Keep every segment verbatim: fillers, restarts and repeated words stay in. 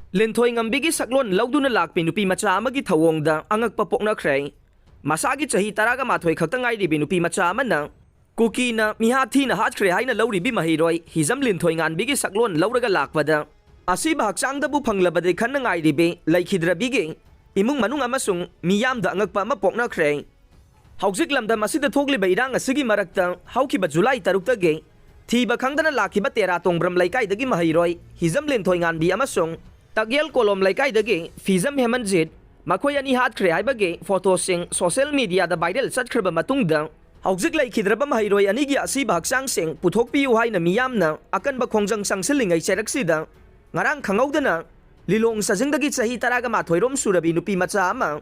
ꯂꯤꯟꯊꯣꯏꯉꯝꯕꯤꯒꯤ ꯁꯛꯂꯣꯟ ꯂꯧꯗꯨꯅ ꯂꯥꯛꯄꯤ ꯅꯨꯄꯤ ꯃꯆꯥ ꯑꯃꯒꯤ ꯊꯧꯑꯣꯡꯗ ꯑꯉꯛꯄ ꯄꯣꯛꯅꯈ꯭ꯔꯦ꯫ ꯃꯁꯥꯒꯤ ꯆꯍꯤ ꯇꯔꯥꯒ ꯃꯥꯊꯣꯏ ꯈꯛꯇ ꯉꯥꯏꯔꯤꯕꯤ ꯅꯨꯄꯤ ꯃꯆꯥ ꯑꯃꯅ ꯀꯨꯀꯤꯅ ꯃꯤꯍꯥꯠ ꯊꯤꯅ ꯍꯥꯠꯈ꯭ꯔꯦ ꯍꯥꯏꯅ ꯂꯧꯔꯤꯕꯤ ꯃꯍꯩꯔꯣꯏ ꯍꯤꯖꯝ ꯂꯤꯟꯊꯣꯏꯉꯥꯟꯕꯤꯒꯤ ꯁꯛꯂꯣꯟ ꯂꯧꯔꯒ ꯂꯥꯛꯄꯗ ꯑꯁꯤꯕ ꯍꯛꯆꯥꯡꯗꯕꯨ ꯐꯪꯂꯕꯗꯤ ꯈꯟꯅ ꯉꯥꯏꯔꯤꯕꯤ ꯂꯩꯈꯤꯗ꯭ꯔꯕꯤꯒꯤ ꯏꯃꯨꯡ ꯃꯅꯨꯡ ꯑꯃꯁꯨꯡ ꯃꯤꯌꯥꯝꯗ ꯑꯉꯛꯄ ꯑꯃ ꯄꯣꯛꯅꯈ꯭ꯔꯦ꯫ ꯍꯧꯖꯤꯛ ꯂꯝꯗꯝ ꯑꯁꯤꯗ ꯊꯣꯛꯂꯤꯕ ꯏꯔꯥꯡ ꯑꯁꯤꯒꯤ ꯃꯔꯛꯇ ꯍꯧꯈꯤꯕ ꯖꯨꯂꯥꯏ ꯇꯔꯨꯛꯇꯒꯤ ꯊꯤꯕ ꯈꯪꯗꯅ ꯂꯥꯛꯈꯤꯕ ꯇꯦꯔꯥ ꯇꯣꯡꯕ꯭ꯔꯝ ꯂꯩꯀꯥꯏꯗꯒꯤ ꯃꯍꯩꯔꯣꯏ ꯍꯤꯖꯝ ꯂꯤꯟꯊꯣꯏꯉꯥꯟꯕꯤ ꯑꯃꯁꯨꯡ ꯇꯒꯦꯜ ꯀꯣꯂꯣꯝ ꯂꯩꯀꯥꯏꯗꯒꯤ ꯐꯤꯖꯝ ꯍꯦꯃꯟꯖꯤꯠ, ꯃꯈꯣꯏ ꯑꯅꯤ ꯍꯥꯠꯈ꯭ꯔꯦ ꯍꯥꯏꯕꯒꯤ ꯐꯣꯇꯣꯁꯤꯡ ꯁꯣꯁꯤꯌꯦꯜ ꯃꯤꯗꯤꯌꯥꯗ ꯚꯥꯏꯔꯦꯜ ꯆꯠꯈ꯭ꯔꯕ ꯃꯇꯨꯡꯗ, ꯍꯧꯖꯤꯛ ꯂꯩꯈꯤꯗ꯭ꯔꯕ ꯃꯍꯩꯔꯣꯏ ꯑꯅꯤꯒꯤ ꯑꯁꯤꯕ ꯍꯛꯆꯥꯡꯁꯤꯡ ꯄꯨꯊꯣꯛꯄꯤꯌꯨ ꯍꯥꯏꯅ ꯃꯤꯌꯥꯝꯅ ꯑꯀꯟꯕ ꯈꯣꯡꯖꯪ ꯆꯪꯁꯤꯜꯂꯤꯉꯩ ꯆꯩꯔꯛꯁꯤꯗ, ꯉꯔꯥꯡ ꯈꯪꯍꯧꯗꯅ ꯂꯤꯂꯣꯡ ꯆꯥꯖꯤꯡꯗꯒꯤ ꯆꯍꯤ ꯇꯔꯥꯒ ꯃꯥꯊꯣꯏ ꯔꯣꯝ ꯁꯨꯔꯕꯤ ꯅꯨꯄꯤ ꯃꯆꯥ ꯑꯃ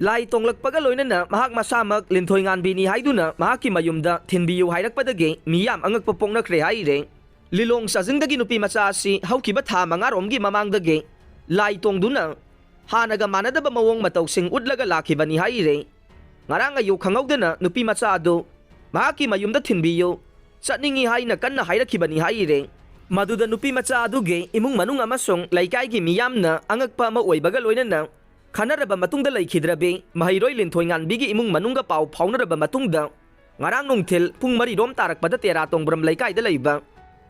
ꯂꯥꯏ ꯇꯣꯡꯂꯛꯄꯒ ꯂꯣꯏꯅꯅ ꯃꯍꯥꯛ ꯃꯁꯥꯃꯛ ꯂꯤꯟꯊꯣꯏꯉꯥꯟꯕꯤꯅꯤ ꯍꯥꯏꯗꯨꯅ ꯃꯍꯥꯛꯀꯤ ꯃꯌꯨꯝꯗ ꯊꯤꯟꯕꯤꯌꯨ ꯍꯥꯏꯔꯛꯄꯗꯒꯤ ꯃꯤꯌꯥꯝ ꯑꯉꯛꯄ ꯄꯣꯛꯅꯈ꯭ꯔꯦ ꯍꯥꯏꯔꯦ꯫ ꯂꯤꯂꯣꯡ ꯆꯥꯖꯤꯡꯗꯒꯤ ꯅꯨꯄꯤ ꯃꯆꯥ ꯑꯁꯤ ꯍꯧꯈꯤꯕ ꯊꯥ ꯃꯉꯥꯔꯣꯝꯒꯤ ꯃꯃꯥꯡꯗꯒꯤ ꯂꯥꯏ ꯇꯣꯡꯗꯨꯅ ꯍꯥꯟꯅꯒ ꯃꯥꯟꯅꯗꯕ ꯃꯑꯣꯡ ꯃꯇꯧꯁꯤꯡ ꯎꯠꯂꯒ ꯂꯥꯛꯈꯤꯕꯅꯤ ꯍꯥꯏꯔꯦ꯫ ꯉꯔꯥꯡ ꯑꯌꯨꯛ ꯈꯪꯍꯧꯗꯅ ꯅꯨꯄꯤ ꯃꯆꯥ ꯑꯗꯨ ꯃꯍꯥꯛꯀꯤ ꯃꯌꯨꯝꯗ ꯊꯤꯟꯕꯤꯌꯨ, ꯆꯠꯅꯤꯡꯏ ꯍꯥꯏꯅ ꯀꯟꯅ ꯍꯥꯏꯔꯛꯈꯤꯕꯅꯤ ꯍꯥꯏꯔꯦ꯫ ꯃꯗꯨꯗ ꯅꯨꯄꯤ ꯃꯆꯥ ꯑꯗꯨꯒꯤ ꯏꯃꯨꯡ ꯃꯅꯨꯡ ꯑꯃꯁꯨꯡ ꯂꯩꯀꯥꯏꯒꯤ ꯃꯤꯌꯥꯝꯅ ꯑꯉꯛꯄ ꯑꯃ ꯑꯣꯏꯕꯒ ꯂꯣꯏꯅꯅ ꯈꯟꯅꯔꯕ ꯃꯇꯨꯡꯗ ꯂꯩꯈꯤꯗ꯭ꯔꯕꯤ ꯃꯍꯩꯔꯣꯏ ꯂꯤꯟꯊꯣꯏꯉꯥꯟꯕꯤꯒꯤ ꯏꯃꯨꯡ ꯃꯅꯨꯡꯒ ꯄꯥꯎ ꯐꯥꯎꯅꯔꯕ ꯃꯇꯨꯡꯗ ꯉꯔꯥꯡ ꯅꯨꯡꯊꯤꯜ ꯄꯨꯡ ꯃꯔꯤ ꯔꯣꯝ ꯇꯥꯔꯛꯄꯗ ꯇꯦꯔꯥ ꯇꯣꯡꯕ꯭ꯔꯝ ꯂꯩꯀꯥꯏꯗ ꯂꯩꯕ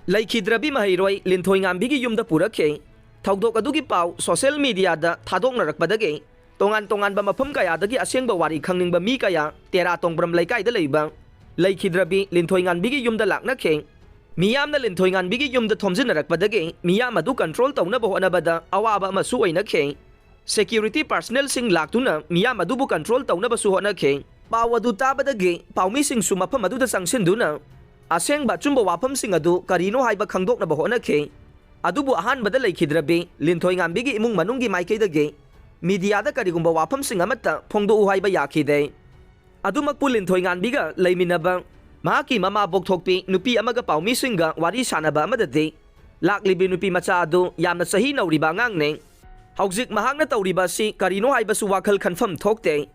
ꯂꯩꯈꯤꯗ꯭ꯔꯕꯤ ꯃꯍꯩꯔꯣꯏ ꯂꯤꯟꯊꯣꯏꯉꯥꯟꯕꯤꯒꯤ ꯌꯨꯝꯗ ꯄꯨꯔꯛꯈꯤ꯫ ꯊꯧꯗꯣꯛ ꯑꯗꯨꯒꯤ ꯄꯥꯎ ꯁꯣꯁꯤꯌꯦꯜ ꯃꯤꯗꯤꯌꯥꯗ ꯊꯥꯗꯣꯛꯅꯔꯛꯄꯗꯒꯤ ꯇꯣꯉꯥꯟ ꯇꯣꯉꯥꯟꯕ ꯃꯐꯝ ꯀꯌꯥꯗꯒꯤ ꯑꯁꯦꯡꯕ ꯋꯥꯔꯤ ꯈꯪꯅꯤꯡꯕ ꯃꯤ ꯀꯌꯥ ꯇꯦꯔꯥ ꯇꯣꯡꯕ꯭ꯔꯝ ꯂꯩꯀꯥꯏꯗ ꯂꯩꯕ ꯂꯩꯈꯤꯗ꯭ꯔꯕꯤ ꯂꯤꯟꯊꯣꯏꯉꯥꯟꯕꯤꯒꯤ ꯌꯨꯝꯗ ꯂꯥꯛꯅꯈꯤ꯫ ꯃꯤꯌꯥꯝꯅ ꯂꯤꯟꯊꯣꯏꯉꯥꯟꯕꯤꯒꯤ ꯌꯨꯝꯗ ꯊꯣꯝꯖꯤꯟꯅꯔꯛꯄꯗꯒꯤ ꯃꯤꯌꯥꯝ ꯑꯗꯨ ꯀꯟꯇ꯭ꯔꯣꯜ ꯇꯧꯅꯕ ꯍꯣꯠꯅꯕꯗ ꯑꯋꯥꯕ ꯑꯃꯁꯨ ꯑꯣꯏꯅꯈꯤ꯫ ꯁꯦꯀ꯭ꯌꯨꯔꯤꯇꯤ ꯄꯥꯔꯁꯅꯦꯜꯁꯤꯡ ꯂꯥꯛꯇꯨꯅ ꯃꯤꯌꯥꯝ ꯑꯗꯨꯕꯨ ꯀꯟꯇ꯭ꯔꯣꯜ ꯇꯧꯅꯕꯁꯨ ꯍꯣꯠꯅꯈꯤ꯫ ꯄꯥꯎ ꯑꯗꯨ ꯇꯥꯕꯗꯒꯤ ꯄꯥꯎꯃꯤꯁꯤꯡꯁꯨ ꯃꯐꯝ ꯑꯗꯨꯗ ꯆꯪꯁꯤꯟꯗꯨꯅ ꯑꯁꯦꯡꯕ ꯑꯆꯨꯝꯕ ꯋꯥꯐꯝꯁꯤꯡ ꯑꯗꯨ ꯀꯔꯤꯅꯣ ꯍꯥꯏꯕ ꯈꯪꯗꯣꯛꯅꯕ ꯍꯣꯠꯅꯈꯤ꯫ ꯑꯗꯨꯕꯨ ꯑꯍꯥꯟꯕꯗ ꯂꯩꯈꯤꯗ꯭ꯔꯕꯤ ꯂꯤꯟꯊꯣꯏꯉꯥꯟꯕꯤꯒꯤ ꯏꯃꯨꯡ ꯃꯅꯨꯡꯒꯤ ꯃꯥꯏꯀꯩꯗꯒꯤ ꯃꯤꯗꯤꯌꯥꯗ ꯀꯔꯤꯒꯨꯝꯕ ꯋꯥꯐꯝꯁꯤꯡ ꯑꯃꯠꯇ ꯐꯣꯡꯗꯣꯛꯎ ꯍꯥꯏꯕ ꯌꯥꯈꯤꯗꯦ꯫ ꯑꯗꯨꯃꯛꯄꯨ ꯂꯤꯟꯊꯣꯏꯉꯥꯟꯕꯤꯒ ꯂꯩꯃꯤꯟꯅꯕ ꯃꯍꯥꯛꯀꯤ ꯃꯃꯥ ꯄꯣꯛꯊꯣꯛꯄꯤ ꯅꯨꯄꯤ ꯑꯃꯒ ꯄꯥꯎꯃꯤꯁꯤꯡꯒ ꯋꯥꯔꯤ ꯁꯥꯟꯅꯕ ꯑꯃꯗꯗꯤ ꯂꯥꯛꯂꯤꯕꯤ ꯅꯨꯄꯤ ꯃꯆꯥ ꯑꯗꯨ ꯌꯥꯝꯅ ꯆꯍꯤ ꯅꯧꯔꯤꯕ ꯑꯉꯥꯡꯅꯤ꯫ ꯍꯧꯖꯤꯛ ꯃꯍꯥꯛꯅ ꯇꯧꯔꯤꯕ ꯑꯁꯤ ꯀꯔꯤꯅꯣ ꯍꯥꯏꯕꯁꯨ ꯋꯥꯈꯜ ꯈꯟꯐꯝ ꯊꯣꯛꯇꯦ꯫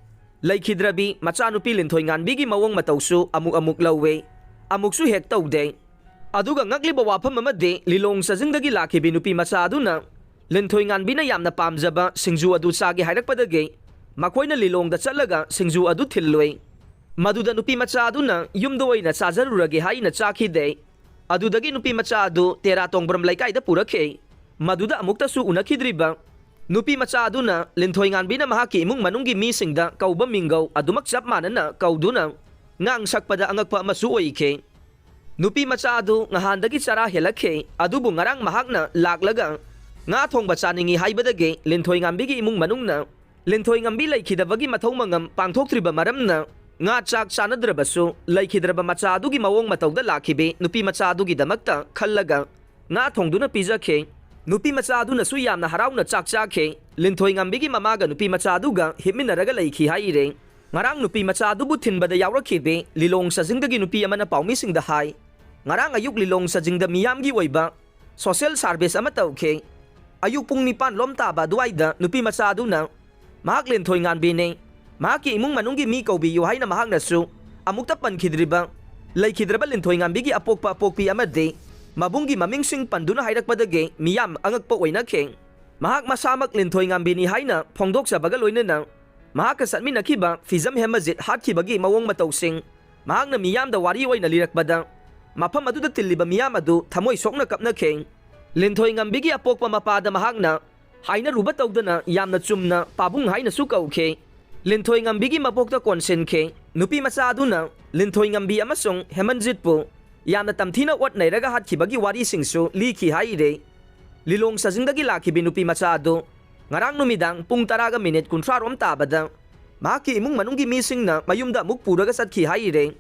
ꯂꯩꯈꯤꯗ꯭ꯔꯕꯤ ꯃꯆꯥꯅꯨꯄꯤ ꯂꯤꯟꯊꯣꯏꯉꯥꯟꯕꯤꯒꯤ ꯃꯑꯣꯡ ꯃꯇꯧꯁꯨ ꯑꯃꯨꯛ ꯑꯃꯨꯛ ꯂꯧꯋꯦ, ꯑꯃꯨꯛꯁꯨ ꯍꯦꯛ ꯇꯧꯗꯦ꯫ ꯑꯗꯨꯒ ꯉꯛꯂꯤꯕ ꯋꯥꯐꯝ ꯑꯃꯗꯤ ꯂꯤꯂꯣꯡ ꯆꯥꯖꯤꯡꯗꯒꯤ ꯂꯥꯛꯈꯤꯕꯤ ꯅꯨꯄꯤ ꯃꯆꯥ ꯑꯗꯨꯅ ꯂꯤꯟꯊꯣꯏꯉꯥꯟꯕꯤꯅ ꯌꯥꯝꯅ ꯄꯥꯝꯖꯕ ꯁꯤꯡꯖꯨ ꯑꯗꯨ ꯆꯥꯒꯦ ꯍꯥꯏꯔꯛꯄꯗꯒꯤ ꯃꯈꯣꯏꯅ ꯂꯤꯂꯣꯡꯗ ꯆꯠꯂꯒ ꯁꯤꯡꯖꯨ ꯑꯗꯨ ꯊꯤꯜꯂꯨꯏ꯫ ꯃꯗꯨꯗ ꯅꯨꯄꯤ ꯃꯆꯥ ꯑꯗꯨꯅ ꯌꯨꯝꯗ ꯑꯣꯏꯅ ꯆꯥꯖꯔꯨꯔꯒꯦ ꯍꯥꯏꯅ ꯆꯥꯈꯤꯗꯦ꯫ ꯑꯗꯨꯗꯒꯤ ꯅꯨꯄꯤ ꯃꯆꯥ ꯑꯗꯨ ꯇꯦꯔꯥ ꯇꯣꯡꯕ꯭ꯔꯝ ꯂꯩꯀꯥꯏꯗ ꯄꯨꯔꯛꯈꯤ꯫ ꯃꯗꯨꯗ ꯑꯃꯨꯛꯇꯁꯨ ꯎꯅꯈꯤꯗ꯭ꯔꯤꯕ ꯅꯨꯄꯤ ꯃꯆꯥ ꯑꯗꯨꯅ ꯂꯤꯟꯊꯣꯏꯉꯥꯟꯕꯤꯅ ꯃꯍꯥꯛꯀꯤ ꯏꯃꯨꯡ ꯃꯅꯨꯡꯒꯤ ꯃꯤꯁꯤꯡꯗ ꯀꯧꯕ ꯃꯤꯡꯒꯧ ꯑꯗꯨꯃꯛ ꯆꯞ ꯃꯥꯟꯅꯅ ꯀꯧꯗꯨꯅ ꯉꯥꯡ ꯁꯛꯄꯗ ꯑꯉꯛꯄ ꯑꯃꯁꯨ ꯑꯣꯏꯈꯤ꯫ ꯅꯨꯄꯤ ꯃꯆꯥ ꯑꯗꯨ ꯉꯍꯥꯟꯗꯒꯤ ꯆꯔꯥ ꯍꯦꯜꯂꯛꯈꯤ, ꯑꯗꯨꯕꯨ ꯉꯔꯥꯡ ꯃꯍꯥꯛꯅ ꯂꯥꯛꯂꯒ ꯉꯥ ꯊꯣꯡꯕ ꯆꯥꯅꯤꯡꯏ ꯍꯥꯏꯕꯗꯒꯤ ꯂꯤꯟꯊꯣꯏꯉꯥꯟꯕꯤꯒꯤ ꯏꯃꯨꯡ ꯃꯅꯨꯡꯅ ꯂꯤꯟꯊꯣꯏꯉꯥꯟꯕꯤ ꯂꯩꯈꯤꯗꯕꯒꯤ ꯃꯊꯧ ꯃꯉꯝ ꯄꯥꯡꯊꯣꯛꯇ꯭ꯔꯤꯕ ꯃꯔꯝꯅ ꯉꯥ ꯆꯥꯛ ꯆꯥꯅꯗ꯭ꯔꯕꯁꯨ ꯂꯩꯈꯤꯗ꯭ꯔꯕ ꯃꯆꯥ ꯑꯗꯨꯒꯤ ꯃꯑꯣꯡ ꯃꯇꯧꯗ ꯂꯥꯛꯈꯤꯕꯤ ꯅꯨꯄꯤ ꯃꯆꯥ ꯑꯗꯨꯒꯤꯗꯃꯛꯇ ꯈꯜꯂꯒ ꯉꯥ ꯊꯣꯡꯗꯨꯅ ꯄꯤꯖꯈꯤ꯫ ꯅꯨꯄꯤ ꯃꯆꯥ ꯑꯗꯨꯅꯁꯨ ꯌꯥꯝꯅ ꯍꯔꯥꯎꯅ ꯆꯥꯛ ꯆꯥꯈꯤ꯫ ꯂꯤꯟꯊꯣꯏꯉꯥꯟꯕꯤꯒꯤ ꯃꯃꯥꯒ ꯅꯨꯄꯤ ꯃꯆꯥ ꯑꯗꯨꯒ ꯍꯤꯞꯃꯤꯟꯅꯔꯒ ꯂꯩꯈꯤ ꯍꯥꯏꯔꯦ꯫ ꯉꯔꯥꯡ ꯅꯨꯄꯤ ꯃꯆꯥ ꯑꯗꯨꯕꯨ ꯊꯤꯟꯕꯗ ꯌꯥꯎꯔꯛꯈꯤꯕꯤ ꯂꯤꯂꯣꯡ ꯆꯥꯖꯤꯡꯗꯒꯤ ꯅꯨꯄꯤ ꯑꯃꯅ ꯄꯥꯎꯃꯤꯁꯤꯡꯗ ꯍꯥꯏ, ꯉꯔꯥꯡ ꯑꯌꯨꯛ ꯂꯤꯂꯣꯡ ꯆꯥꯖꯤꯡꯗ ꯃꯤꯌꯥꯝꯒꯤ ꯑꯣꯏꯕ ꯁꯣꯁꯦꯜ ꯁꯥꯔꯚꯤꯁ ꯑꯃ ꯇꯧꯈꯤ꯫ ꯑꯌꯨꯛ ꯄꯨꯡ ꯅꯤꯄꯥꯟ ꯂꯣꯝ ꯇꯥꯕ ꯑꯗꯨꯋꯥꯏꯗ ꯅꯨꯄꯤ ꯃꯆꯥ ꯑꯗꯨꯅ ꯃꯍꯥꯛ ꯂꯤꯟꯊꯣꯏꯉꯥꯟꯕꯤꯅꯤ, ꯃꯍꯥꯛꯀꯤ ꯏꯃꯨꯡ ꯃꯅꯨꯡꯒꯤ ꯃꯤ ꯀꯧꯕꯤꯌꯨ ꯍꯥꯏꯅ ꯃꯍꯥꯛꯅꯁꯨ ꯑꯃꯨꯛꯇ ꯄꯟꯈꯤꯗ꯭ꯔꯤꯕ ꯂꯩꯈꯤꯗ꯭ꯔꯕ ꯂꯤꯟꯊꯣꯏꯉꯥꯟꯕꯤꯒꯤ ꯑꯄꯣꯛꯄ ꯑꯄꯣꯛꯄꯤ ꯑꯃꯗꯤ ꯃꯕꯨꯡꯒꯤ ꯃꯃꯤꯡꯁꯤꯡ ꯄꯟꯗꯨꯅ ꯍꯥꯏꯔꯛꯄꯗꯒꯤ ꯃꯤꯌꯥꯝ ꯑꯉꯛꯄ ꯑꯣꯏꯅꯈꯤ꯫ ꯃꯍꯥꯛ ꯃꯁꯥꯃꯛ ꯂꯤꯟꯊꯣꯏꯉꯥꯟꯕꯤꯅꯤ ꯍꯥꯏꯅ ꯐꯣꯡꯗꯣꯛꯆꯕꯒ ꯂꯣꯏꯅꯅ ꯃꯍꯥꯛꯀ ꯆꯠꯃꯤꯟꯅꯈꯤꯕ ꯐꯤꯖꯝ ꯍꯦꯃꯖꯤꯠ ꯍꯥꯠꯈꯤꯕꯒꯤ ꯃꯑꯣꯡ ꯃꯇꯧꯁꯤꯡ ꯃꯍꯥꯛꯅ ꯃꯤꯌꯥꯝꯗ ꯋꯥꯔꯤ ꯑꯣꯏꯅ ꯂꯤꯔꯛꯄꯗ ꯃꯐꯝ ꯑꯗꯨꯗ ꯇꯤꯜꯂꯤꯕ ꯃꯤꯌꯥꯝ ꯑꯗꯨ ꯊꯃꯣꯏ ꯁꯣꯛꯅ ꯀꯞꯅꯈꯤ꯫ ꯂꯤꯟꯊꯣꯏꯉꯥꯟꯕꯤꯒꯤ ꯑꯄꯣꯛꯄ ꯃꯄꯥꯗ ꯃꯍꯥꯛꯅ ꯍꯥꯏꯅꯔꯨꯕ ꯇꯧꯗꯅ ꯌꯥꯝꯅ ꯆꯨꯝꯅ ꯄꯥꯕꯨꯡ ꯍꯥꯏꯅꯁꯨ ꯀꯧꯈꯤ꯫ ꯂꯤꯟꯊꯣꯏꯉꯥꯟꯕꯤꯒꯤ ꯃꯕꯣꯛꯇ ꯀꯣꯟꯁꯤꯟꯈꯤ꯫ ꯅꯨꯄꯤ ꯃꯆꯥ ꯑꯗꯨꯅ ꯂꯤꯟꯊꯣꯏꯉꯥꯟꯕꯤ ꯑꯃꯁꯨꯡ ꯍꯦꯃꯟꯖꯤꯠꯄꯨ ꯌꯥꯝꯅ ꯇꯝꯊꯤꯅ ꯑꯣꯠ ꯅꯩꯔꯒ ꯍꯥꯠꯈꯤꯕꯒꯤ ꯋꯥꯔꯤꯁꯤꯡꯁꯨ ꯂꯤꯈꯤ ꯍꯥꯏꯔꯦ꯫ ꯂꯤꯂꯣꯡ ꯆꯥꯖꯤꯡꯗꯒꯤ ꯂꯥꯛꯈꯤꯕꯤ ꯅꯨꯄꯤ ꯃꯆꯥ ꯑꯗꯨ ꯉꯔꯥꯡ ꯅꯨꯃꯤꯗꯥꯡ ꯄꯨꯡ ꯇꯔꯥꯒ ꯃꯤꯅꯤꯠ ꯀꯨꯟꯊ꯭ꯔꯥ ꯔꯣꯝ ꯇꯥꯕꯗ ꯃꯍꯥꯛꯀꯤ ꯏꯃꯨꯡ ꯃꯅꯨꯡꯒꯤ ꯃꯤꯁꯤꯡꯅ ꯃꯌꯨꯝꯗ ꯑꯃꯨꯛ ꯄꯨꯔꯒ ꯆꯠꯈꯤ ꯍꯥꯏꯔꯦ꯫